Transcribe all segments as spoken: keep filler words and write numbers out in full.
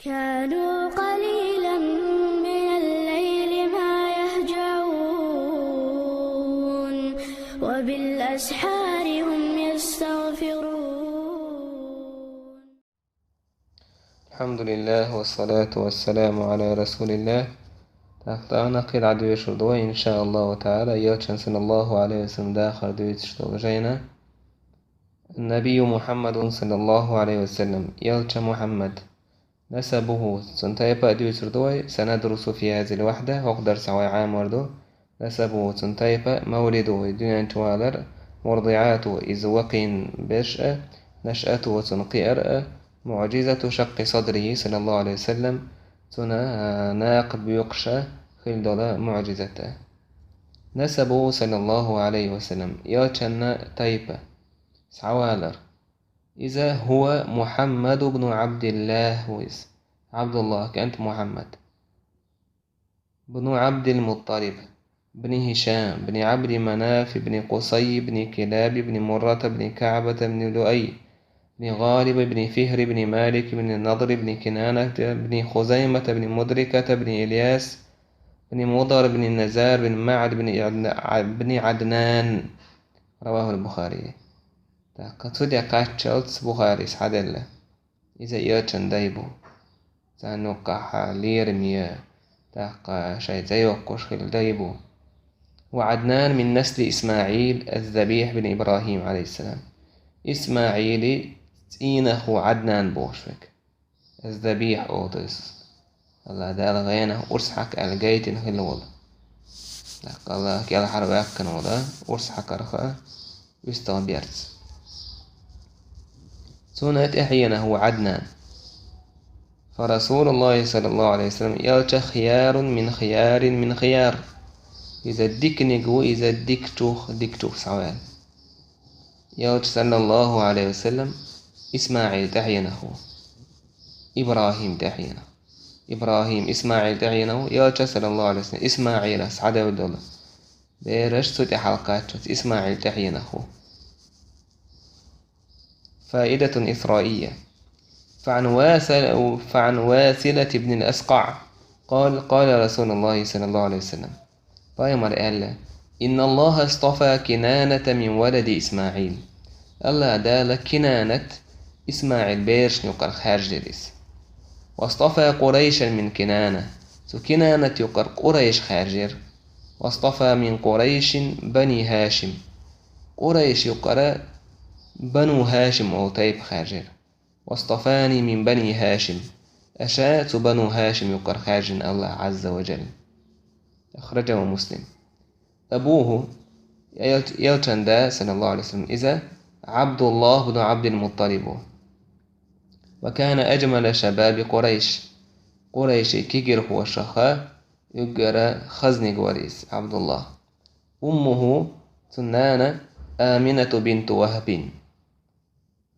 كانوا قليلا من الليل ما يهجعون، وبالأسحار هم يستغفرون. الحمد لله والصلاة والسلام على رسول الله. ТӀаккха нахъа хила дӀадоьшур ду вай, иншааллаху таӀала, Элчан саллаллаху Ӏалайхи ва саллам дахар дуьйцуш долу жайна. النبي محمد صلى الله عليه وسلم, Элча Мухьаммад. نسبه, цуьнан тайпа а дуьйцур ду вай, سندرس في هذه الوحدة, хӀокху дарсехь вай Ӏамор ду. نسبه, цуьнан тайпа, مولده, дуьнен чу валар, مرضعاته, иза вакхийна берш а, نشأته, цуьнан кхиар а, معجزة شق صدره صلى الله عليه وسلم, цуьнан, а, накха боькъуш а хила долу муӀжизат а. نسبه صلى الله عليه وسلم, Элчанна тайпа, схьавалар. Иза هو محمد بن عبد الله, ву иза, Ӏабдуллах кӀант Мухьаммад. بن عبد المطلب، بن هشام، بن عبد مناف، بن قصي، بن كلاب، بن مرة، بن كعبة، بن لؤي، بن غالب، بن فهر، بن مالك، بن النضر، بن كنانة، بن خزيمة، بن مدركة، بن إلياس، بن مضر، بن نزار، بن معد، بن عدن-، بن عدنان. رواه البخاري. ТӀаккха цу тӀе кхаччалц Бухарис хьаделла. Иза Элчан дай бу. Царна юккъахь лераме, тӀаккха шайн цӀе йоккхуш хилла дай бу. وعدنان من نسل إسماعيل الذبيح بن إبراهيم عليه السلام. ИсмаӀилан цӀийнах ву Ӏаднан бохуш верг. Аз-Забихь олу иза. АллахӀ Дала гӀенах урс хьака аьлла гайтина хилла волу. ТӀаккха АллахӀ кӀелхьарваьккхина волу, урс хьакарх а, уьстагӀ берца. Цунна тӀаьхьенах ву Ӏаднан. فرسول الله صلى الله عليه وسلم, Элча, خيار من خيار من خيار. Иза диканиг ву, иза дикачух дикачух схьаваьлла. Элча, саллаллаху Ӏалайхи ва саллам, ИсмаӀил тӀаьхьенах ву. ИбрахӀим тӀаьхьенах. ИбрахӀим ИсмаӀил тӀаьхьенах ву. Элча, саллаллаху Ӏалайхи ва саллам, ИсмаӀилах схьадевлла долу бераш цу тӀе хьалакхаччалц ИсмаӀил тӀаьхьенах ву. فائدة إسرائية. فعن واصل-، فعن واصلة بن الأسقع قال: قال رسول الله صلى الله عليه وسلم. Пайхамара аьлла: إن الله اصطفى كنانة من ولد إسماعيل. АллахӀ Дала Кинанат ИсмаӀил берашна юкъара хаьржира иза. واصطفى قريشا من كنانة. Цу Кинанат юкъара Къурайш хаьржира. واصطفى من قريش بني هاشم. Къурайш юкъара Бану ХӀашим олу тайпа хаьржира. واصطفاني من بني هاشم. Аша цу Бану ХӀашим юкъара хаьржина АллахӀа, Ӏазза ва жалла. أخرجه مسلم. أبوه, Элчан да, саллаллаху Ӏалайхи ва саллам, иза ӀабдуллахӀ бну ӀабдулмуттӀалиб ву. وكان أجمل شباب قريش. Къурайши кегийрхошах уггара хазниг вара иза, ӀабдуллахӀ. أمه, цуьнан нана, آمنة بنت وهب.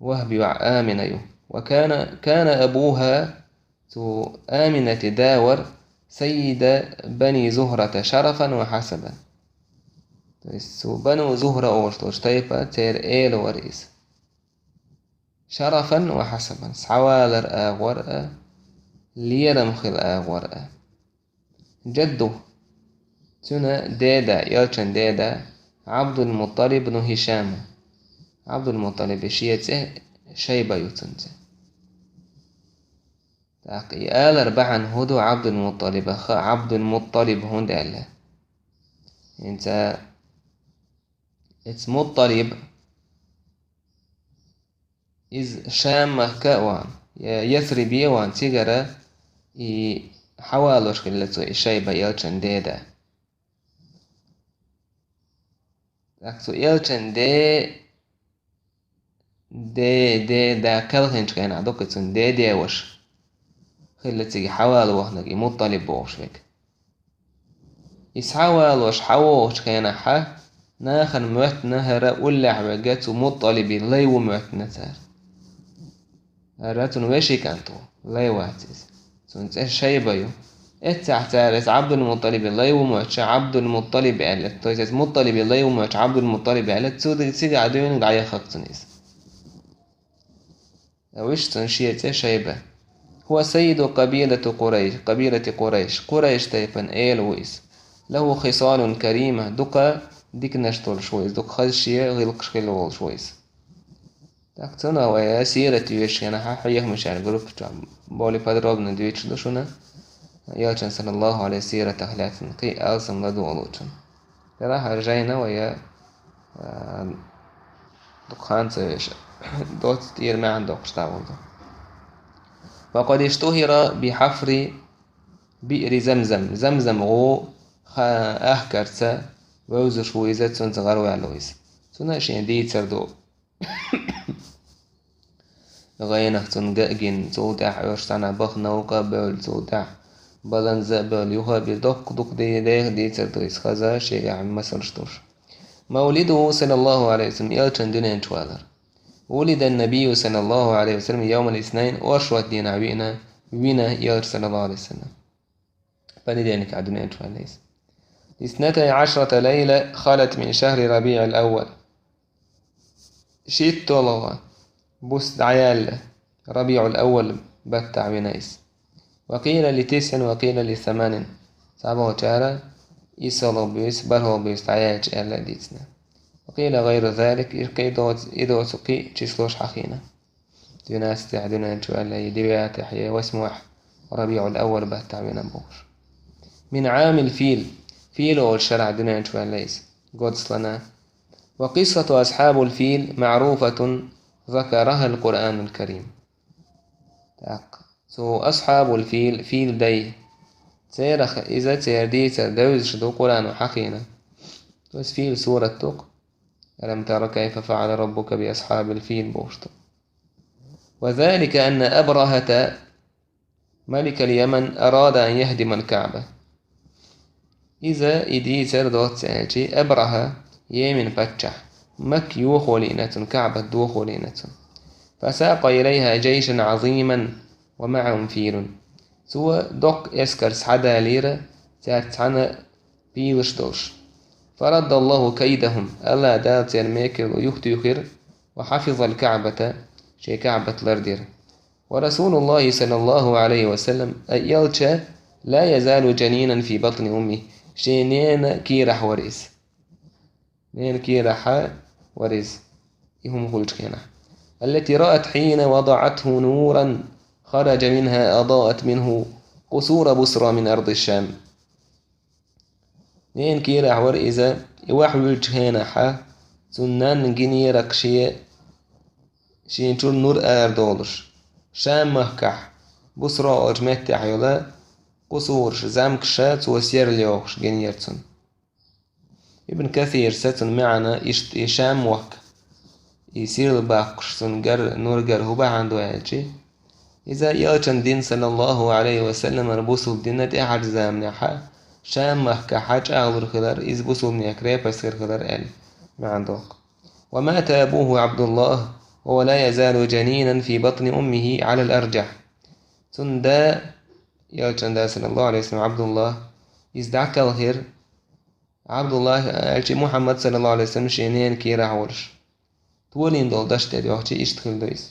ВахӀб йоӀ Амина ю. وكان، كان أبوها, цу Аминатан да вара, سيد بني زهرة شرفا وحسبا. То есть цу Бану Зухра олуш долчу тайпа церан эла вара иза. شرفا وحسبا, схьавалар агӀор а, лерам хила агӀор а. جده, цуьнан деда, Элчан деда, ӀабдулмуттӀалиб бну ХӀишам. ӀабдулмуттӀалиб, шен цӀе Шайба ю цуьнан цӀе. ТӀаккха и алар бахьана хӀун ду ӀабдулмуттӀалибах, ӀабдулмуттӀалиб хӀунда аьлла? ХӀинца эцу МуттӀалиб иза Шам-махка а вахана, я Ясрибе а вахана, цигара и хьавалош хилла цо, и Шайба, Элчан деда. ТӀаккха цу Элчан де-, де-, де-, да кхелхинчу хенахь дукха цуьнан де-де ваша хилла цига хьавала вахнарг, и МуттӀалиб бохуш верг. И схьавалош хьавогӀучу хенахьа, нахана моьттина хӀара уллехь верг цу МуттӀалибан лай ву моьттина цара. ХӀара цуьнан вешин кӀант ву, лай вац иза. Цуьнан цӀе Шайба ю. Эццахь цара иза ӀабдулмуттӀалибан лай ву моьттуш, ӀабдулмуттӀалиб аьлла. То есть эцу МуттӀалибан лай ву моьттуш, ӀабдулмуттӀалиб аьлла, цу-, цигахь дуьйна дӀаяххарг цунна иза. Вуьш цуьнан шен цӀе Шайба. هو سيد قبيلة قريش، قبيلة قريش. Къурайш тайпан эла ву иза. له خصال كريمة. Дукха диканаш долуш ву иза. Дукха хаза шен гӀиллакхаш хилла волуш ву иза. ТӀаккха цунах вай сират вешан хьехамашкара группа чохь более подробно дуьйцуш ду шуна. Элчан, саллаллаху алейхи, сиратах лаьцна кхин а алсам ладугӀу лучун. Делахь а жайна вай, а, дукха хан ца веша. Доцца тӀера маьӀна доккхуш дӀа волу. وقد اشتهر بحفر بئر زمزم. Замзам гӀу ха-, ахкарца вевзаш ву иза, цунца гӀараваьлла ву иза. Цунна шен дийцар ду. ГӀенах цунна ган а гина, цул тӀаьхьа оьшуш цхьана баха новкъа а бевлла, цул тӀаьхьа баланза а бевлла, юха а бир доккха дукха де-, деха дийцар ду иза, хаза шегахь масалш долуш. مولده صلى الله عليه وسلم, элчан дуьнен чу валар. ولد النبي صلى الله عليه وسلم يوم الاثنين, оршот дийнахь вина, вина элча, саллаллаху алейхи ва саллям. Понедельникехь дуьнен чу ваьлла иза. اثنتي عشرة ليلة خلت من شهر ربيع الأول. ШийтталгӀа буса дӀаяьлла, Рабиул-Аввал баттахь вина иза. وقيل لتسع وقيل لثمان. Цхьаболчара иссалгӀа буьйса, бархӀалгӀа буьйса дӀаяьлча аьлла а дийцина. وقيل غير ذلك, и кхин доц-, и доцу кхин а числош хьахийна. Двенадцатехь дуьнен чу ваьлла, я девятехь, я восьмохь Рабиул-Аввал баттахь вина бохуш. من عام الفيل, фил олу шарахь дуьнен чу ваьлла иза, годслана. وقصة أصحاب الفيل معروفة ذكرها القرآن الكريم. ТӀаккха цу асхьабул фил, фил дай, церах иза церан дийцар девзаш ду, Къуръано хьахийна. То есть фил сурат ду-кх. ألم تر كيف فعل ربك بأصحاب الفيل бохуш ду. وذلك أن أبرهة ملك اليمن أراد أن يهدم الكعبة. Иза и дийцар доцца аьлчи, Абрахьа, Йемен паччахь, Макка йохо лиъна цунна, Каъбат дохо лиъна цунна. فساق إليها جيشا عظيما ومعهم فيل. Цо доккха эскар схьадалийра, цаьрца цхьаьна пилаш долуш. فرد الله كيدهم. АллахӀ Дала церан мекарло юхатуьйхира, وحفظ الكعبة, шен Каъбат лардира. ورسول الله صلى الله عليه وسلم, а элча, لا يزال جنينا في بطن أمه, шен ненан кийрахь вара иза. Ненан кийрахь вара иза, и хӀума хуьлучу хенахь. التي رأت حين وضعته نورا خرج منها أضاءت منه قصور بصرى من أرض الشام. Ненан кийрахь вара иза, и вахьа вуьлучу хенахьа, цунна нанна гинера-кх шен, шен чуьра нур арадолуш. Шам-махкахь, Бусро олучу меттехь йолу къусураш, замкаша цо серла йохуш гинера цунна. Ибн Касирса цунна маьӀна иштта, и Шам-мохк, и серла баккхуш цунна гар, нур гар хӀун бахьана ду аьлчи, иза элчан дин, саллаллаху алейхи ва салламан, бусулба дина тӀаьхьарчу заманехьа Шам-махкахьа чӀагӀлур хилар, иза бусулбанех крепость хир хилар аьлла маьӀна доккху. ومات أبوه عبد الله وهو لا يزال جنينا في بطن أمه على الأرجح. Цунна да, элчан да, саллаллаху алейхи ва саллам, Абдуллах, иза дӀакхалхира, Абдуллах аьлчи Мухьаммад, саллаллаху алейхи ва саллам, шен ненан кийрахь волуш. Толийна долу дашна тӀе доьхчи, иштта хилла ду иза.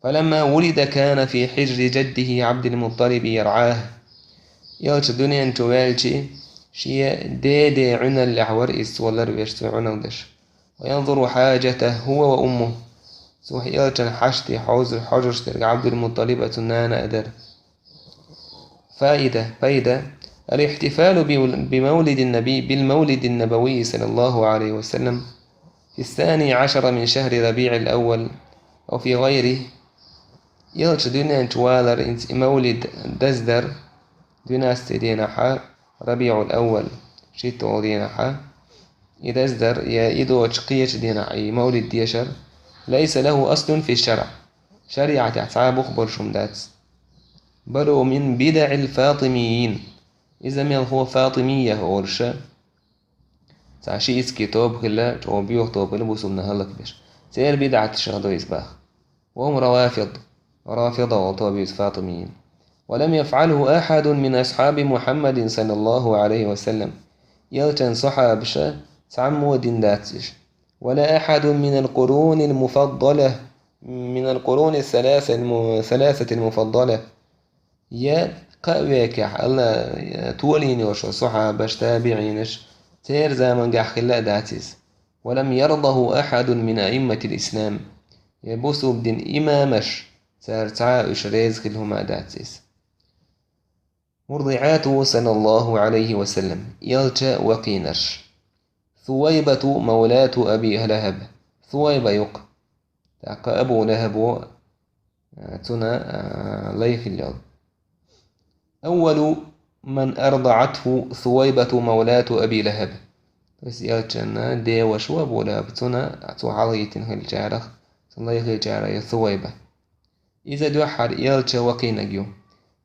فلما ولد كان في حجر جده عبد المطلب يرعاه. Элча дуьнен чу ваьлчи, шен деде Ӏуьналлехь вара иза, цо ларвеш, цо Ӏуьналла деш. وينظر حاجته هو وأمه. Цо элчан хьаштий хьожуш дерг Абдул-Мутталиб а, цуьнан нана а дара. فائدة، فائدة: الاحتفال بمولد النبي، بالمولد النبوي صلى الله عليه وسلم في الثاني عشر من شهر ربيع الأول أو في غيره. Элча дуьнен чу валар, хӀинца и мавлид даздар, двенадцатый дийнахьа, Рабиул-Аввал, шийтталгӀа дийнахьа, и даздар, я и доцуш кхечу дийнахь и мавлид дешар, ليس له أصل في الشرع. ШариӀатехь цхьа а бух болуш хӀума дац. بل هو من بدع الفاطميين. Иза мелхо фатимия олуша, цхьа шиитский тоба хилла, чӀогӀа боьха тоба хилла, бусулбанаш хӀаллакбеш. Церан бидӀаташах ду иза баха. وهم روافض. Рафида олу тоба ю иза, фатимиин. ولم يفعله أحد من أصحاب محمد صلى الله عليه وسلم. Элчан сахьабаша цхьаммо а дина дац иза. ولا أحد من القرون المفضلة، من القرون الثلاثة الم-، الثلاثة المفضلة. Я кхы а векахь, Алла, я толийна йолу шо сахьабаш, табиӀинаш, церан замангахь хилла а дац иза. «ولم يرضه أحد من أئمة الإسلام». Я бусулба дин имамаш, цара цхьа а уьш реза хилла хӀума а дац иза. «مرضعاته صلى الله عليه وسلم», элча вакхийнарш. «ثويبة مولاة أبي لهب». Суайба ю-кх. ТӀаккха Абу ЛахӀабо, а, цуьнан, а, лай хилла йолу. «أول من أرضعته ثويبة مولاة أبي لهب». То есть элчанан деваша ву Абу ЛахӀаб, цуьнан, цо хьалхийттина хиллачарах, цуьнан лай хиллачарах ю Суайба. Иза дуьххьара элча вакхийнарг ю.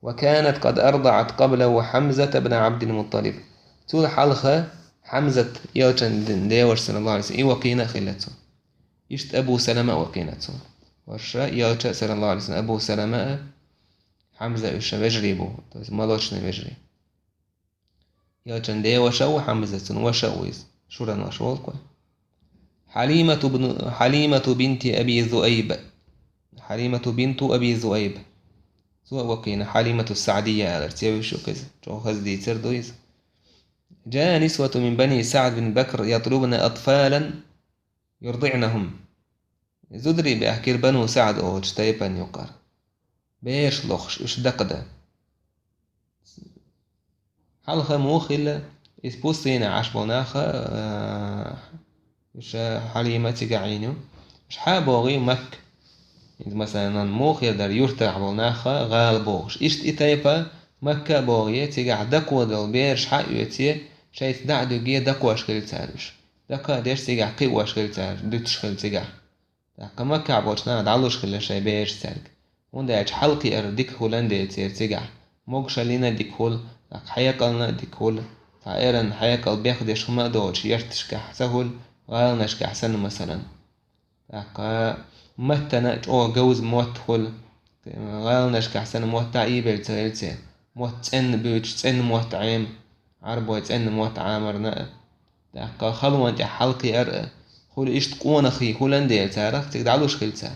«وكانت قد أرضعت قبله حمزة بن عبد المطلب». Цул хьалха Хьамзат, элчан деваша, саллаллаху Ӏалайхи ва саллам, и вакхийна а хилла цо. Иштта Абу Салама а вакхийна цо. Ваша, элча, саллаллаху Ӏалайхи ва саллам, Абу Салама а, Хьамза уьш вежарий бу, то есть молочный вежарий. Элчан деваша а ву Хьамза, цуьнан ваша а ву иза, шуран ваша волу-кх вай. «حليمة بن، حليمة بنت أبي ذؤيب». «حليمة بنت أبي ذؤيب». Цо а вакхийна, Хьалимату Саъдия алар, цӀе вуьйш ю-кх иза, чӀогӀа хаза дийцар ду иза. «جاء نسوة من بني سعد بن بكر يطلبن أطفالا يرضعنهم». Зударий баьхкира Бану СаӀд олучу тайпана юкъара. Бераш лохуш, уьш дакъа дан. Хьалха муха хилла, иза пустыне Ӏаш болу нах, а, уьш Хьалима цигахь Ӏийна ю. Уьш хьа а богӀий Макка. Иза, масалан, муха хир дара юьртахь болу нах гӀала богӀуш. Иштта и тайпа Макка а богӀий, цигахь дакъо долу бераш хьа а оьций, шайца дӀа а дуьгий, дакъош хилла цара уьш. Дакъа а деш цигахь кхиош хилла цара, дуьтуш хилла цигахь. ТӀаккха Маккахь болчу наха дӀалуш хилла шайн бераш цаьрга. ХӀунда аьлча хьалакхиар дика хуьлу дела церан цигахь. Могушаллина а дика хуьлу, тӀаккха хьекъална а дика хуьлу, цхьа эрна хьекъал бехдеш хӀума а доцуш, ярташкахь ца хуьлу, гӀаланашкахь санна, масалан. ТӀаккха маттана а чӀогӀа говза мотт хуьлу, гӀаланашкахь санна мотт а ийбелла ца хилла церан. Мотт цӀенна буьйцуш, цӀенна мотт Ӏема, Ӏарбой цӀенна мотт Ӏамарна а. ТӀаккха халонна тӀехь хьалакхиар а хуьлу, иштта къонахий хуьлу дела царах, цига дӀалуш хилла цара.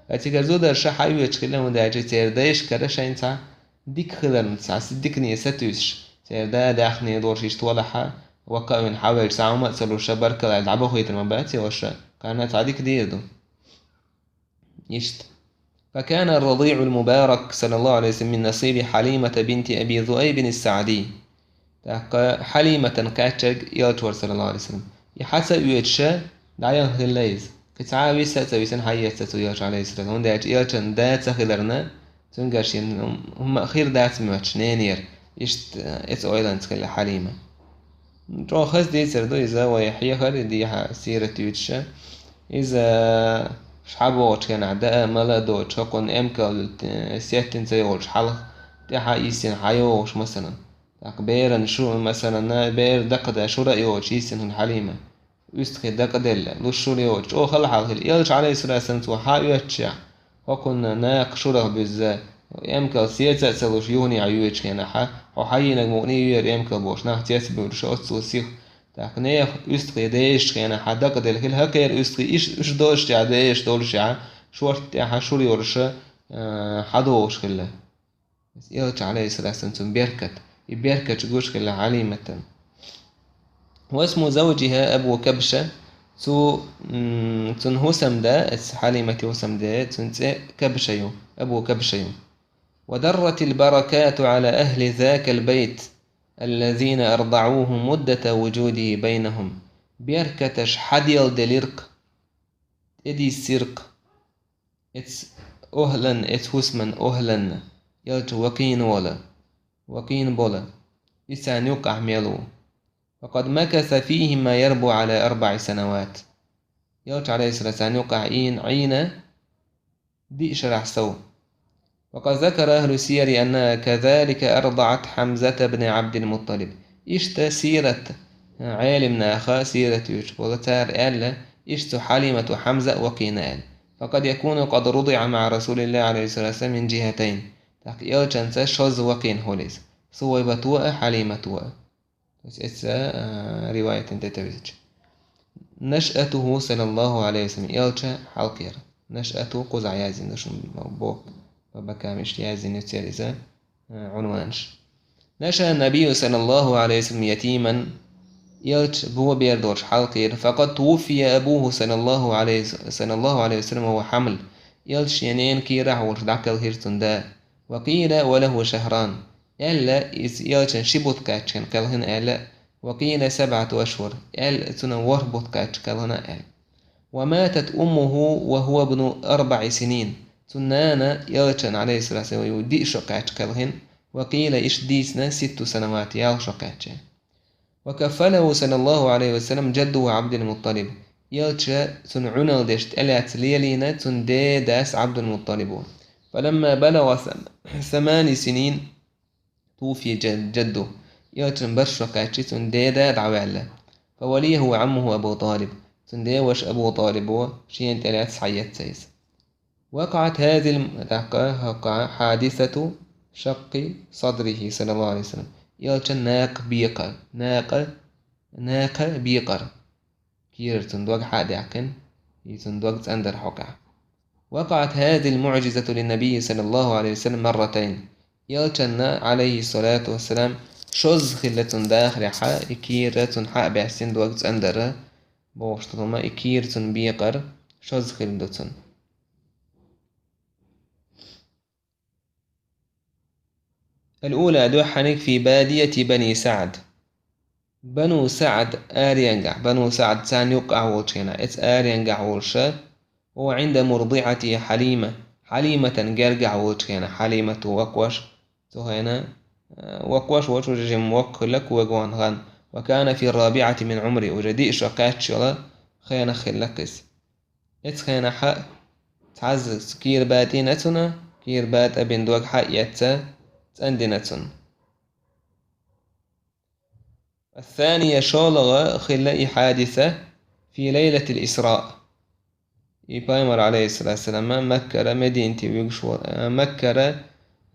Ткъа цигара зударша хьаоьцуш хилла, хӀунда аьлча церан дайшкара шайна цхьа дика хиларна, цхьа дикане сатуьйсуш, церан да даьхни долуш иштта валахьа, вака а вина хьавелча, цхьа хӀума а ца луша, баркалла аьлла, дӀабохуьйтур ма бац и ваша, кхарна цхьа дика дийр ду. Иштта. «فكان الرضيع المبارك صلى الله عليه وسلم من نصيب حليمة بنت أبي ذؤيب السعدي». ТӀаккха Хьалиматан кхаьчнарг элча вара, саллаллаху Ӏалайхи ва саллам. И хьа ца оьцуша, дӀаяхна хилла иза. Кхин цхьа а виса а ца висина, хьаэца ца цо элча, Ӏалайхиссалату. ХӀунда аьлча элчан да ца хиларна, цуьнгара шена хӀума хир дац моьттуш ненера. Иштта, э, эца ойланца хилла Хьалима. ЧӀогӀа хаза дийцар ду иза, вай хьехар а дехьа сират юьйцуша. Иза шхьабогӀучу хенахь даа, мала а доцуш, хӀокхунна эмкал, э, сеттина ца йолуш хьалха, тӀаьхьа йиссина хьайогӀуш, масалан. ТӀаккха беран шу, масалан, бер дакха дан шура а йоцуш йиссина хӀума Хьалима. УьстагӀий дакъаделла, луш шура йоцуш, чӀогӀа хала хьал хилла. Элча, Ӏалайхиссалату вассалам, цо хьа а оьцуша, хӀокхунна накха шурах буьзза, эмкал сеца а ца луш, юханехьа йоьдучу хенахьа, хьо хьайийнарг мукъане а йоьду эмкал бохуш, нах цецбуьйлуш оццул сиха. ТӀаккха нехан уьстагӀий дешачу хенахьа дакъаделла хила хӀокхеран уьстагӀий иш, уьш долуш тӀехь, дешаш долуш тӀехь, шортта тӀехьа шура йолуша, а, хьадогӀуш хилла. Элча, Ӏалайхиссалату вассалам, цунна беркат. И беркат гуш хилла Хьалиматан. «واسم زوجها أبو كبشة». Цу, м, цуьнан хӀусамда, эс Хьалиматан хӀусамда, цуьнан цӀе Кабша ю, Абу Кабша ю. «وضرت البركات على أهل ذاك البيت الذين أرضعوه مدة وجوده بينهم». Беркаташ хьаделла делира-кх, тӀедиссира-кх. Эцу охӀланна, эцу хӀусаман охӀланна, элча вакхийна волу, вакхийна болу, и царна юккъахь мел ву. «وقد مكث فيهم ما يربو على أربع سنوات». Элча, Ӏалайхиссалату, царна юккъахь ийна, Ӏийна диъ шарахь сов. «وقد ذكر أهل السير أنها كذلك أرضعت حمزة بن عبد المطلب». Иштта сират, Ӏелим наха, сират юьйцуш болу, цара аьлла, иштта цу Хьалимата Хьамза а вакхийна аьлла. «فقد يكون قد رضع مع رسول الله عليه الصلاة والسلام من جهتين». ТӀаккха элчанца шозза вакхийна хуьлу иза. Сувайбато а, Хьалимато а. То есть эца, а, риваятан тӀе тевзича. «نشأته صلى الله عليه وسلم», элча хьалкхера. «نشأته» кхузахь яздина ду шуна боху. Бабакамиш яздина ю церан иза. э, عنوانش. نشأ النبي صلى الله عليه وسلم يتيما, элча бо бер долуш хьалкхийра, فقد توفي أبوه صلى الله عليه, صلى الله عليه وسلم وهو حمل, элча шен ненан кийрахь волуш дӀакхелхира цуьнан да. وقيل وله شهران, аьлла, иза элчанна ши бутт кхаьчча кхелхина аьлла, وقيل سبعة أشهر, аьлла, цуьнан ворхӀ бутт кхаьчча кхелхина аьлла. وماتت أمه وهو ابن أربع سنين. Цуьнан нана элчанна, عليه الصلاة والسلام, диъ шо кхаьчча кхелхина, وقيل, иштта дийцина, ست سنوات, ялх шо кхаьчча. وكفله صلى الله عليه وسلم جده عبد المطلب. Элча цунна Ӏуналла деш тӀелаьцна лелийна цуьнан ден дас Ӏабдул-Мутталибо. فلما بلغ ثم-, ثمان سنين توفي ج-, جده. Элчанна бархӀ шо кхаьчча цуьнан ден да дӀаваьлла. فوليه عمه أبو طالب. Цуьнан ден ваша Абу ТӀалибо шена тӀелаьцна схьаэцна иза. وقعت هذه الم-, тӀаккха хӀокху حادثة شق صدره صلى الله عليه وسلم. Элчан накха бекхар, накха, накха бекхар. Кийрара цуьнан дог хьа а даьккхина, и цуьнан дог цӀандара хьокъехь. وقعت هذه المعجزة للنبي صلى الله عليه وسلم مرتين. Элчанна, عليه الصلاة والسلام, шозза хилла цуьнан дахарехь и кийра цуьнан хьа а баьссина, дог цӀандара бохуш долу хӀума, и кийра цуьнан бекхар шозза хилла ду цуьнан. الأولى, дуьххьарниг, في بادية بني سعد. Бану СаӀд аренгахь, Бану СаӀд царна юккъехь волчу хенахь, эцу аренгахь волуша, وهو عند مرضعته حليمة, Хьалиматан гергахь волчу хенахь, Хьалимат воккхаваш, цу хенахь, а, воккхаваш волчу, уже жимма воккха хилла, коган гӀан. وكان في الرابعة من عمره, уже диъ шо кхаьчча йолу хенахь хилла иза. Эцу хенахь цхьазза кийра батийна цунна, кийра батӀа бина дог хьа а эцна, цӀандина цунна. الثانية, шолгӀа хилла и хьадиса في ليلة الإسراء. И пайхамар, عليه الصلاة والسلام, Маккара Мединате вуьгуш вол-, а, Маккара,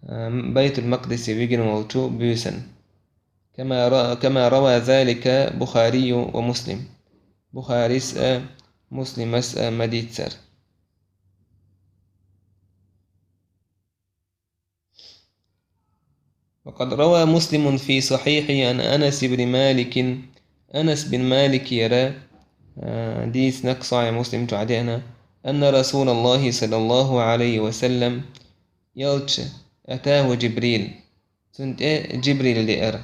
а, Байтул-Макдисе вигина волчу буьйсанна. كما ر-, كما روى ذلك البخاري ومسلم. Бухарис а, Муслимас а ма-дийццара. وقد روى مسلم في صحيحه عن أنس بن مالك. Анас бин Маликера, а, дийцинарг Сахьихь Муслим чохь деана, أن رسول الله صلى الله عليه وسلم, элча, أتاه جبريل, цунна тӀе Джибрил деара.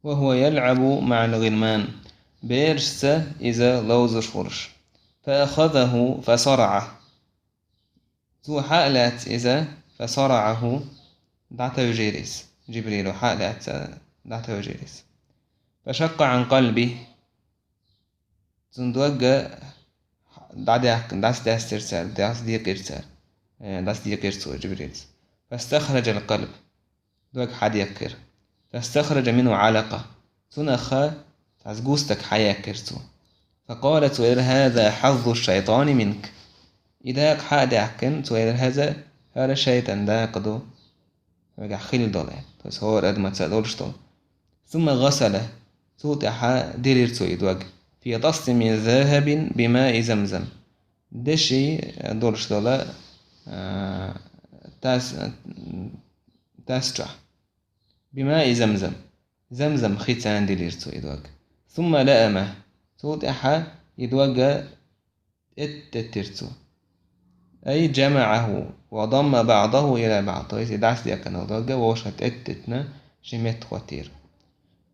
وهو يلعب مع الغلمان, берашца иза ловзуш волуш. فأخذه فصرعه. Цо хьа а лаьцна иза, فصرعه, дӀатевжира иза. Джибрило хьа а лаьцна дӀатевжира иза. فشق عن قلبه. Цуьнан дог дӀадаьхкина, дӀасадаьстира цара, дӀасадекъира цара, э, дӀасадекъира цо Джибрилца. فاستخرج القلب. Дог хьадеккхира. فاستخرج منه علقة. Цунах цхьа густаг хьаяккхира цо. فقال, цо элира: هذا حظ الشيطان منك. И дакъа хьа а даьккхина, цо элира: хӀара, хӀара шайтан дакъа ду хьоьгахь хилла долу, то есть хӀора адамаца долуш долу. ثم غسله. Цул тӀаьхьа дилира цо и дог. في طست من ذهب بماء زمزم. Деши долуш долу, а, тас-, тас чохь. بماء زمزم. Замзам хица дилира цо и дог. ثم لأمه. Цул тӀаьхьа и дог тӀеттеттира цо. أي جمعه وضم بعضه إلى بعض. То есть и дӀасадеккхина дог вовшах тӀеттеттина, шен метта хӀоттийра.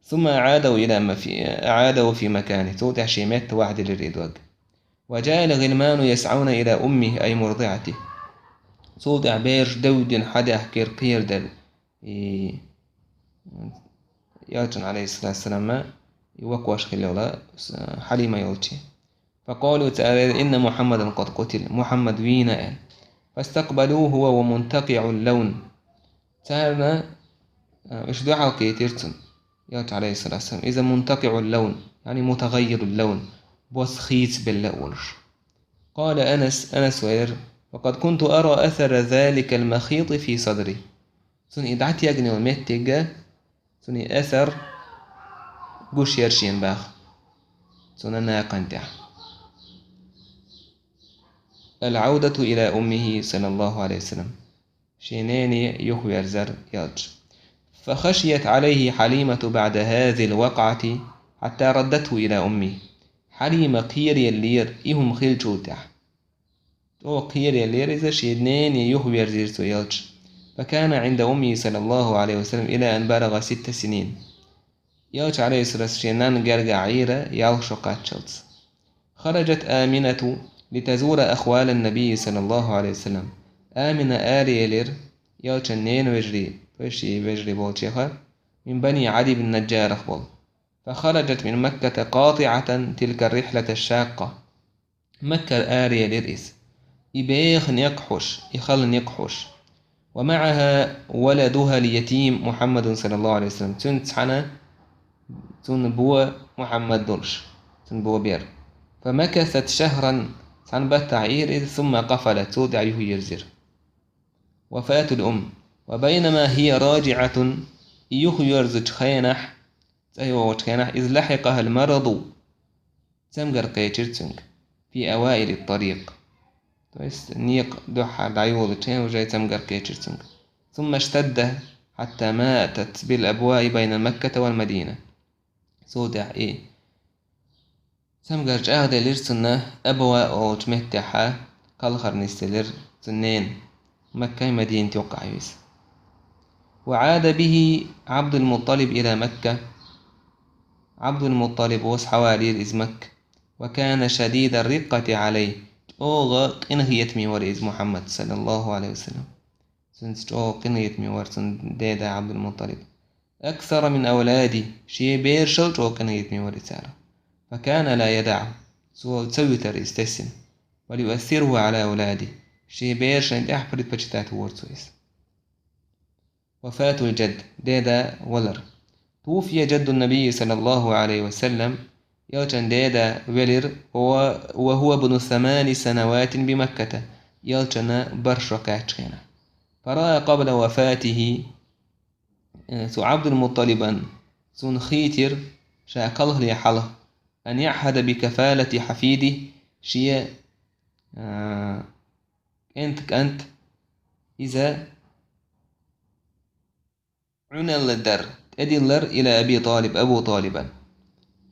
ثم أعاده إلى ما في، أعاده في مكانه. Цул тӀаьхьа шен метта ваьхьаделира и дог. وجاء الغلمان يسعون إلى أمه أي مرضعته. Цул тӀаьхьа бераш девдина хьадаьхкира кхераделла и элчан, عليه الصلاة والسلام, и воккхаваш хилла йолу Хьалима йолчу. فقالوا, цара элира: إن محمدا قد قتل, Мухьаммад вийна аьлла. فاستقبلوه وهو منتقع اللون. Царна, а, уьш дуьхьал кхийтира цунна, элча, عليه الصلاة والسلام. Иза منتقع اللون, يعني متغير اللون, бос хийцабелла а волуш. قال أنس, Анас элира: وقد كنت أرى أثر ذلك المخيط في صدري. Цунна и дӀатегна йолу меттиг, цунна и асар гуш яра шена боху цуьнан накхан тӀехь. العودة إلى أمه صلى الله عليه وسلم. шен нене юхаверзар элча. فخشيت عليه حليمة بعد هذه الوقعة حتى ردته إلى أمه. Хьалима кхераеллера и хӀума хиллачул тӀехьа. ЧӀогӀа кхераеллера иза, шен нене юхаверзийра цо элча. فكان عند أمه صلى الله عليه وسلم إلى أن بلغ ست سنين. Элча, عليه الصلاة والسلام, шен нанна гергахь Ӏийра ялх шо кхаччалц. خرجت آمنة لتزور أخوال النبي صلى الله عليه وسلم. Амина араелира элчан ненавежарий, то есть шен вежарий болчех, من بني عدي بن النجار болу. فخرجت من مكة قاطعة تلك الرحلة الشاقة. Маккара араелира иза. И беха некъ хьош, и хала некъ хьош. ومعها ولدها اليتيم محمد صلى الله عليه وسلم. Цуьнца цхьаьна цуьнан бо Мухьаммад долуш, цуьнан бо бер. فمكثت شهرا, цхьана баттахь Ӏийра иза, ثم قفلت, цул тӀаьхьа юхаерзира. وفاة الأم. وبينما هي راجعة, и юхаерзучу хенахь, цӀа йогӀучу хенахь, إذ لحقها المرض, цамгар кхечира цуьнга, في أوائل الطريق. То есть некъа дуьххьара дӀайолучу хенахь уже цамгар кхечира цуьнга. ثم اشتد حتى ماتت بالأبواء بين مكة والمدينة. Цул тӀаьхьа и цамгар чӀагӀделира цунна, Абва олучу меттехь кхалхар нисделира цуьнан ненан, Маккай Мадинат юккъехь виса. وعاد به عبد المطلب إلى مكة. Ӏабдул-Мутталиб волуш схьавалийра иза Макка. وكان شديد الرقة عليه. ЧӀогӀа къинхетаме вара иза Мухьаммад, саллаллаху Ӏалайхи ва саллам. Цуьнца чӀогӀа къинхетаме вара цуьнан деда Ӏабдул-Мутталиб. أكثر من أولاده. Шен берашал чӀогӀа къинхетаме вара иза царах. فكان لا يدعه. Цо ца вуьтура иза тесна. وليؤثره على أولاده. Шен берашна тӀехь предпочитать вора цо иза. وفاة الجد. Деда валар. توفي جد النبي صلى الله عليه وسلم. Элчан деда велира, و-، وهو ابن ثمان سنوات بمكة. Элчанна бархӀ шо кхаьччу хенахь. فرأى قبل وفاته, э, цу Ӏабдул-Мутталибан цунна хийтира ша кхалхале хьалха, أن يعهد بكفالة حفيده, шен, э, кӀентан кӀант иза Ӏуналла дар, тӀедиллар إلى أبي طالب, Абу ТӀалибан.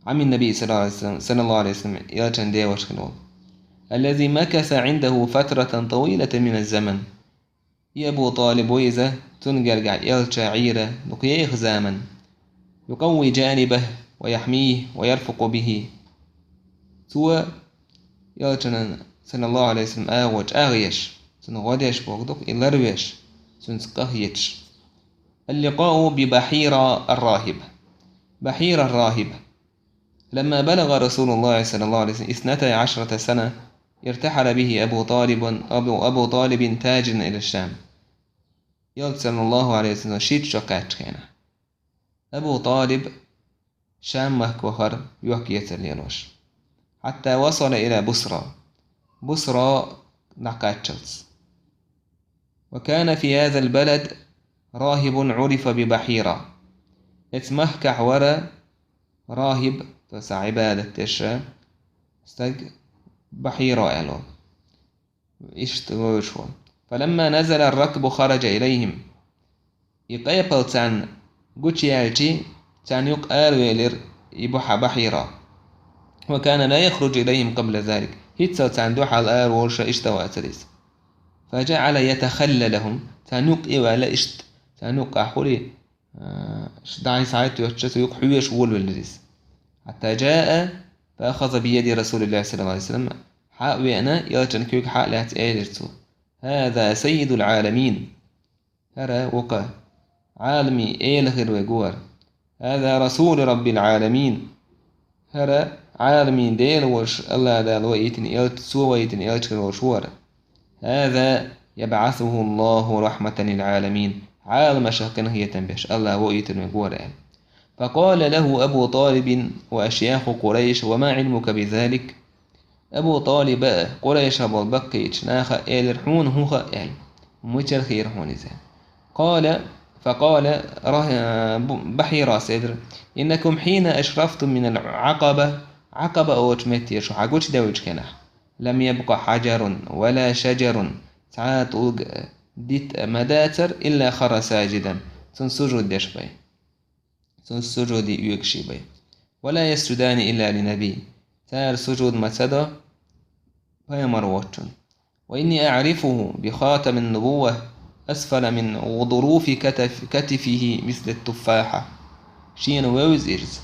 عم النبي صلى الله عليه وسلم, صلى الله عليه وسلم, Элчан девашкан волу. الذي مكث عنده فترة طويلة من الزمن. И Абу ТӀалиб ву иза, цунна гергахь Элча Ӏийра дукха еха заман. يقوي جانبه ويحميه ويرفق به. Цо Элчанан, саллаллаху Ӏалайхи ва саллам, агӀо чӀагӀъеш, цунна гӀо деш боху дукха, и ларвеш, цуьнца къахеташ. اللقاء ببحيرة الراهب. بحيرة الراهب. لما بلغ رسول الله صلى الله عليه وسلم اثنتي عشرة سنة، ارتحل به أبو طالب، أبو، أبو طالب تاجرا إلى الشام. Элча, саллаллаху Ӏалайхи ва саллам, шийтта шо кхаьччу хенахь, Абу ТӀалиб Шам-махка вахара, юьхь-кецар лелош. حتى وصل إلى بصرى. Бусро дӀакхаччалц. وكان في هذا البلد راهب عرف ببحيرة. Эцу махкахь вара рахиб, то есть Ӏибадат деш стаг, Бахьиро аьлла. Иштта вевзаш ву. فلما نزل الركب خرج إليهم. И къепал царна гучуяьлча, царна юкъа аравелира и Бухьа-, Бахьиро. وكان لا يخرج إليهم قبل ذلك. ХӀинццалц царна дуьхьал араволуш иштта вацара иза. فجعل يتخللهم. Царна юкъа а ваьлла иштта, царна юкъахь хуьлий, а, ш-, дӀай схьайтоьттуш, цу юкъа хьоьжуш волавелира иза. حتى جاء فأخذ بيد رسول الله صلى الله عليه وسلم. Хьа а веана, Элчан куьйга хьа а лаьцна элира цо: هذا سيد العالمين. ХӀара ву-кх Ӏаламийн эла хир верг вара. هذا رسول رب العالمين. ХӀара Ӏаламийн Дела волуш, АллахӀ Дала ваийтина элча, цо ваийтина элча хир волуш вара. هذا يبعثه الله رحمة للعالمين. Ӏаламашна къинхетам беш АллахӀ ваийтина верг вара аьлла. فقال له أبو طالب وأشياخ قريش: وما علمك بذلك؟ Абу ТӀалиба а, Къурайша болу баккхийчу наха а элира: хьуна хӀун хаьа аьлла? Мичара хиира хьуна иза? قال، فقال راه-، بحيرة элира: إنكم حين أشرفتم من العقبة, Ӏакъаба олучу метте шу хьагучудевллачу хенахь, لم يبق حجر ولا شجر, цхьа а тӀулг а, дита ма дацар, илла харра сажидан, цунна сужуд деш бай. Цунна сужуде оьгуш бай. Ва ла ясжудани илла ли набий. Цара сужуд ма ца до пайхамар воцчунна. Ва инни аърифуху би хатамин нубувва асфала мин гъудруфи катаф-, катифихи мисла туффаха. Шена вевза иза.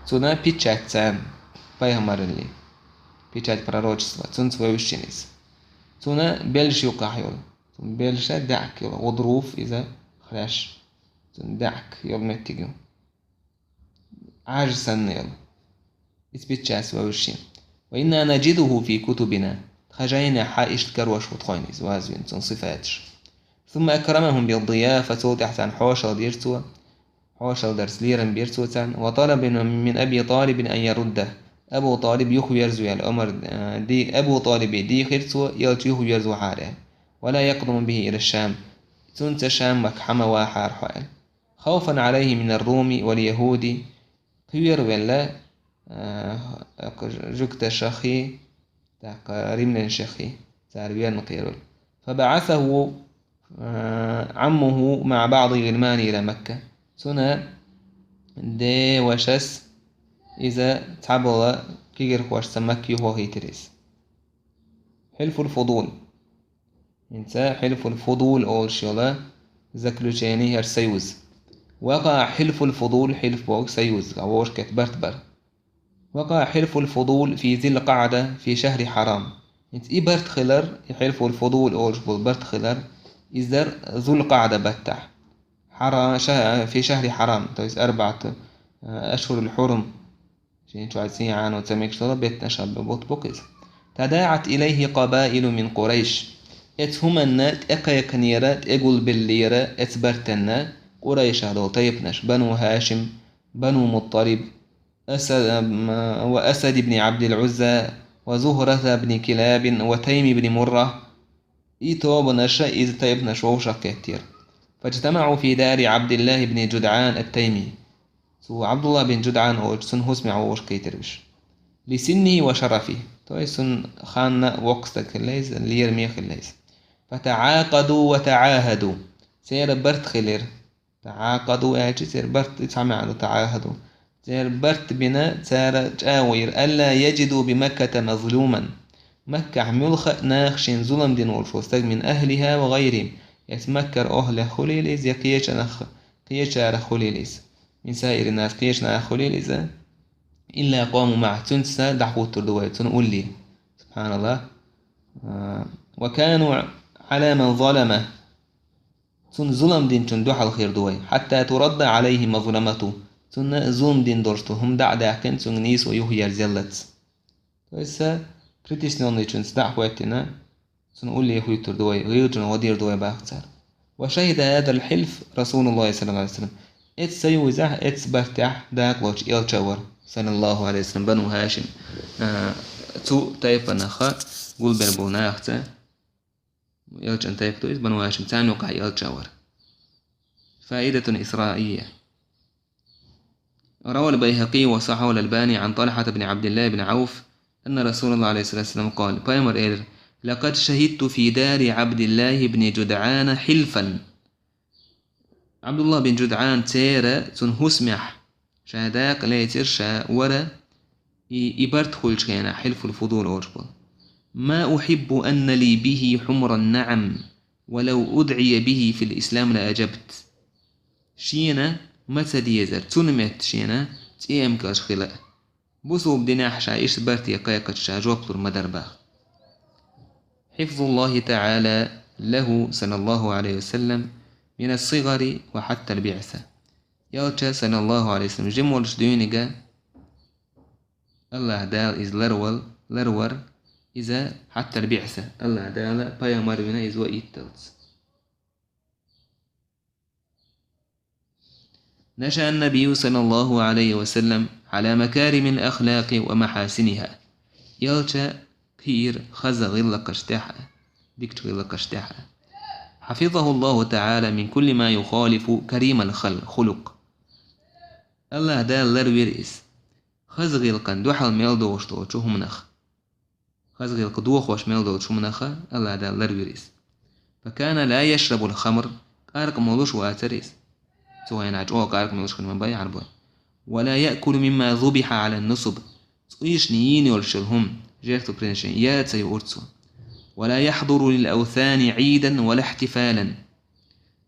Цунна печать царна пайхамаралли. Печать пророчества. Цунца вевза шена иза. Цунна белш юкъахь йолу. Цунна белша даьӀахк йолу. Гъудруф иза хряш. Цунна даьӀахк йолу меттиг ю. Ӏажа санна йолу. Иза печать вевза шена. Ва инна наджидуху фи кутубина. Тхан жайнехь иштта карош ву тхойна иза вазвина цунна сифаташ. Сумма акрамахум биддияфа, цул тӀаьхьа царна хьошалла дира цо. Хьошалла дарца лерам бира цо царна. Ва талаба мин Аби Талибин ан ярудда. Абу Талиб юхаверзавелла, Ӏумар, а, ди-, Абу Талибе дийхира цо, элча юхаверзавахьара. Ва ла якъдуму бихи ила Шам. Цунца Шам-Макка хьа ма вахьара хьо аьлла. Хавфан Ӏалайхи минар-Руми вал-Яхуди, кхеравелла, а, жуьгташаххий, тӀаккха римлянашаххий, цара верна кхеравелла. Фабаъасаху, а, Ӏаммуху маӀа баӀди гӀилмани ила Макка. Цуьнан ден вашас иза цхьаболу кегийрхошца Макка юхахийтира иза. Хьилфул Фудул. ХӀинца Хьилфул Фудул олуш йолу заключение яра союз. Вакъа Хьилфул Фудул, хьилф боху союз, а вовшахкхетта барт бара. Вакъа Хьилфул Фудул фи Зил-КъаӀда фи шахри хьарам. ХӀинца и барт хилар, и Хьилфул Фудул олуш болу барт хилар, иза дара Зул-КъаӀда баттахь. Хьара-, ша-, фи шахри хьарам, то есть арбаӀату, э, ашхурул хьурум. Шен чохь цӀен Ӏано ца мегаш долу беттанаш бутт бу-кх иза. ТадаӀат илайхи къабаилу мин Къурайш. Эцу хӀуманна тӀекхайкхинера, тӀегулбеллера эцу бартанна Къурайшах долу тайпанаш: Бану Хашим, Бану Мутталиб, Асад, ва Асад ибн Абдил Узза, ва Зухрата ибн Килабин, ва Тайм ибн Мурра. И тобанаша, иза тайпанаш вовшах кхеттера. ФаджтамаӀу фи дари Абдиллахи бни Джудъан ат-Тайми. Цу Абдулла бин Джудъан олучу цунна хӀусамехь вовшахкхийтира уьш. Ли синнихи ва шарафихи. То есть цунна ханна воккха стаг хилла иза, лераме хилла иза. ФатаӀакъаду ва таӀахаду. Церан барт хилира. ТаӀакъаду аьлча, церан барт, и цхьа маьӀна ду таӀахаду. Церан барт бина цара чӀагӀо йира: «Алла яджиду би Макката мазлуман». Маккахь муьлхха а наха шена зулам дина волуш волу стаг, мин ахлиха ва гӀайрихим, эцу Маккара охӀлех хуьлийла иза, я кхечанах, кхечарах хуьлийла иза, мин саири нас, кхечанах хуьлийла иза, илла къому маӀа, цуьнца дӀахӀуттур ду вай, цунна улле. СубхьаналлахӀ. А, ва кану Ӏала ман залама. Цунна зулам динчун дуьхьал хир ду вай. Хьатта турадда Ӏалайхи мазламату. Цунна зулам дина долуш ду хӀума дӀа а даьккхина, цуьнга нийсо юхаерзаяллалц. То есть, притеснённыйчуьнца дӀа а хӀоьттина, цунна улле хӀуьттур ду вай, гӀийлачунна гӀо дийр ду вай боху цара. Ва шахида хӀазал хьилф Расулуллахи саллаллаху Ӏалайхи ва саллам. Эцу союзехь, эцу бартехь дакъалоцу элча а вара, саллаллаху Ӏалайхи ва саллам, Бану Хашим. А, цу тайпанах гулбелла болу нахаца. Элчан тайпа ду иза, Бану Хашим, царна юкъахь элча вара. Фаидатун исраия. روى البيهقي وصححه الألباني عن طلحة بن عبد الله بن عوف أن رسول الله عليه الصلاة والسلام قال: Пайхамар элира: «لقد شهدت في دار عبد الله بن جدعان حلفا». Абдулла бин Джудъан церан, цунна хӀусамехь, ша дакъа лецира, ша вара, и, и барт хуьлучу хенахь, хьилфул фудул олуш болу. «ما أحب أن لي به حمر النعم، ولو أدعي به في الإسلام لأجبت». Шена ма ца дезара, цунна метта шена цӀе эмкалш хила. Бусулба динехь ша иштта барте кхайкхича ша жоп лур ма дара боху. حفظ الله تعالى له صلى الله عليه وسلم من الصغر وحتى البعثة. Элча, саллаллаху Ӏалайхи ва саллам, жима волуш дуьйнига АллахӀ Дала иза ларвал-, ларвар, иза хьатта аль-биъса, АллахӀ Дала пайхамар вина иза ваитталц. نشأ النبي صلى الله عليه وسلم على مكارم الأخلاق ومحاسنها. Элча кхиира хаза гӀиллакхаш тӀехь а, дикачу гӀиллакхаш тӀехь а. حفظه الله تعالى من كل ما يخالف كريم الخل-، خلق. АллахӀ Дала ларвира иза хаза гӀиллакхан дуьхьал мел долуш долчу хӀуманах. Хаза гӀиллакх дохош мел долчу хӀуманах АллахӀ Дала ларвира иза. فكان لا يشرب الخمر, къаркъа молуш вацара иза. Цу хенахь чӀогӀа къаркъа молуш хир ма бай Ӏарбой. ولا يأكل مما ذبح على النصب, цӀийшна йийна йолуш йолу хӀума, жертвоприношение, я а ца юура цо. ولا يحضر للأوثان عيدا ولا احتفالا.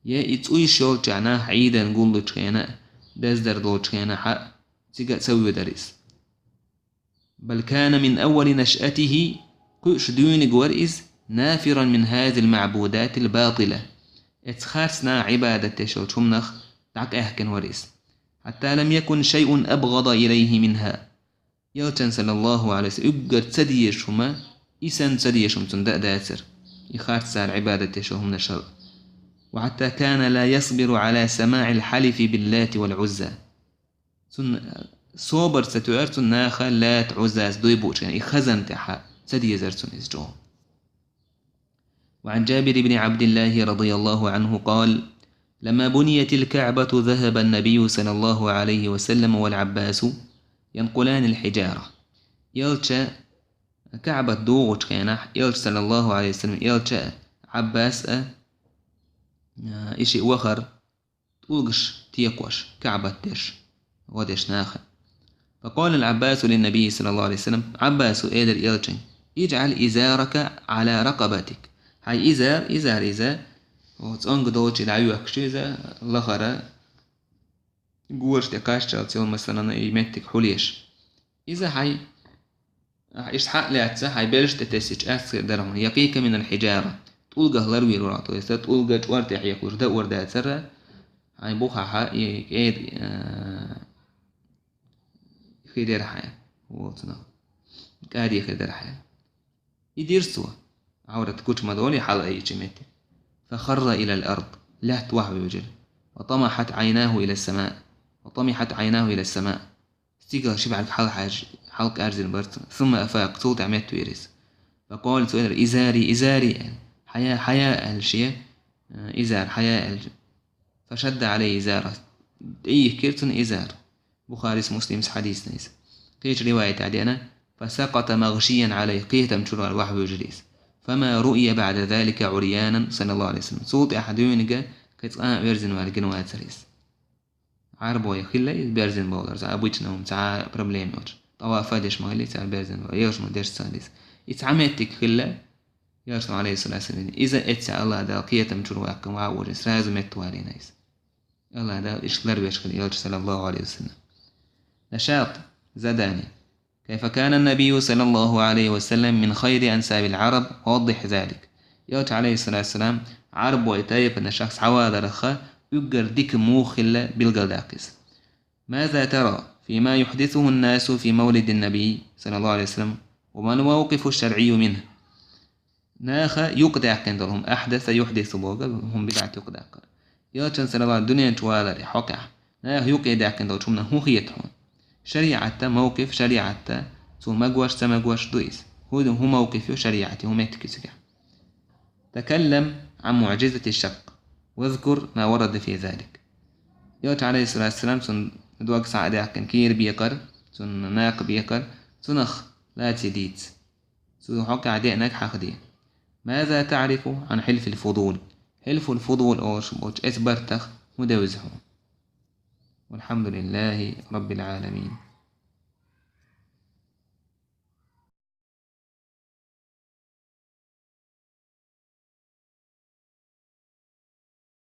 Я и цӀийш йолчохь нах Ӏийдан гуллучу хенахь а, бездар долчу хенахь а цига а ца воьдура иза. بل كان من أول نشأته, кхуьуш дуьйниг вара иза, نافرا من هذه المعبودات الباطلة. Эцу харц нах Ӏибадат деш йолчу хӀуманах дӀакъаьхкина вара иза. حتى لم يكن شيء أبغض إليه منها. Элчан, саллаллаху алейхи ва саллям, уггар ца дезаш хӀума, и санна ца дезаш хӀума цунна дан а дацара, и харц цара Ӏибадат деш йолу хӀуманашал. وحتى كان لا يصبر على سماع الحلف باللات والعزى. Цунна собар ца тоьара цунна наха Лат, Ӏуззас дуй буучу хенахь, и хазан тӀехь ца дезара цунна иза чӀогӀа. وعن جابر بن عبد الله رضي الله عنه قال: لما بنيت الكعبة ذهب النبي صلى الله عليه وسلم والعباس ينقلان الحجارة. Элча Каъбат дугӀучу хенахь, Элча, саллаллаху алейхи ва саллям, Элча а, Ӏаббас а, а, и шиъ вахара тӀулгаш текхош, Каъбат деш, гӀо деш наха. فقال العباس للنبي صلى الله عليه وسلم, Ӏаббасо элира Элчане: اجعل إزارك على رقبتك. Хьайн изар, изар иза, о, цӀанга долчу дӀайоьхкуш иза, лахара, гораш тӀе кхаччалц йолу, масалан, и меттиг хьулъеш. Иза хьайн Ахь иштта хьа а лаьцна, хьайн белшаш тӀе тесча, астагӀфир дара хьуна, يقيك من الحجارة, тӀулгах ларвийр вара, то есть тӀулга чкъор тӀе хьекхалуш даар дацара, хьайн бухахь и кӀеда, а, хир яра хьайн, волцунах, кӀаде хир дара хьайн. И дира цо, Ӏаврат гучу ма долий хьала айича метте. فخر إلى الأرض, лаьтта охьавуьйжира. وطمحت عيناه إلى السماء, وطمحت عيناه إلى السماء. Стигала ши бӀаьрг хьалхьаьжжа, хьалкъаьрзина бара цунна. ثم أفاق, цул тӀаьхьа меттавийра иза. فقال, цо элира: إزاري, إزاري, аьлла. Хьая, хьая, аьлла шен, э, изар, хьая, аьлла. فشد عليه إزاره, тӀейихкира цунна изар. Бухарис, Муслимс хьадисна иза. Кхечу риваятехь деана: فسقط مغشيا عليه, кхетам чуьра охьавуьйжира иза. فما رؤي بعد ذلك عريانا صلى الله عليه وسلم. Цул тӀаьхьа дуьйниг кхин цкъа а верзина ваьлла гина вацара иза. Ӏарбой хилла иза берзина бовлар, цхьа обычно хӀума, цхьа проблема йолчу. ТӀаваф а деш ма хилла цара берзина бовлар, елаш ма деш ца хилла иза. И цхьа меттиг хилла, Элчано, алейхиссалату вассалам, иза эццехь АллахӀ Дала кхетам чуьра ваьккхина ваха вожа, сразу меттавалийна иза. АллахӀ Дала иштта ларвеш хилла Элча, саллаллаху алейхи ва саллям. نشاط, задание. كيف كان النبي صلى الله عليه وسلم من خير أنساب العرب؟ ووضح ذلك. Элча, алейхиссалату вассалам, Ӏарбой тайпанашах схьаваларах уггар дика муха хилла билгалдаккха иза. ماذا ترى فيما يحدثه الناس في مولد النبي صلى الله عليه وسلم؟ وما الموقف الشرعي منه؟ Наха юкъадаьккхина долу хӀума, أحدث يحدث боху, хӀума бидӀат юкъадаккхар. Элчан, саллаллаху, дуьнен чу валаре хьокъехь, наха юкъадаьккхина долчу хӀуманан хӀун хета хьуна? ШариӀатта мовкъиф, шариӀатта цо магош, ца магош ду иза. ХӀун, хӀун мовкъиф ю шариӀатан, хӀун меттиг ю цигахь? تكلم عن معجزة الشق، واذكر ما ورد في ذلك. Элча, алейхиссалату вассалам, цуьнан дог схьа а даьккхина, кийра бекъар, цуьнан накха бекъар, цунах лаций дийца. Цу хьокъехь деанарг хьахаде. ماذا تعرف عن حلف الفضول؟ حلف الفضول олуш болчу эцу бартах хӀун девза хьуна? والحمد لله رب العالمين.